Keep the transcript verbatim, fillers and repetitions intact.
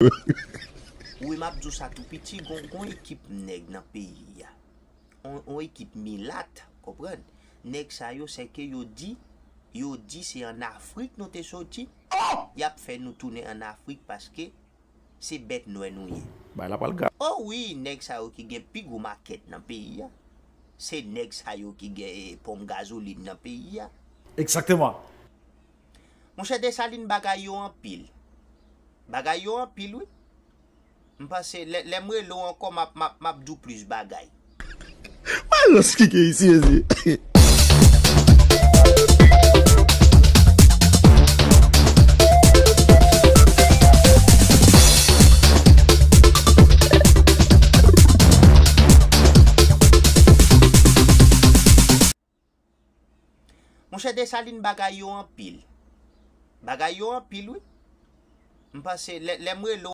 Wi, m ap di w sa tou piti, gon, gon ekip nèg nan peyi a. On, on ekip milat, konprann? Nèg sa yo, sèke yo di, yo di se ann Afrik nou te soti. Y ap fè nou tounen ann Afrik paske se bèt nwè nou ye. Bay la pral grav. O wi, nèg sa yo ki gen pi gwo makèt nan peyi a. Se nèg sa yo ki gen, eh, ponp gazolin nan peyi a. Exactement. Monchè Desalin, bagay yo anpil. Bagay yo anpil, wi. M panse, lè, lè m rele w ankò, m ap, m ap, m ap di w plis bagay. Mwen lòs ki gen isi, mezye. Monchè Desalin, bagay yo anpil. Bagay yo anpil, wi. M panse, lè, lè m rele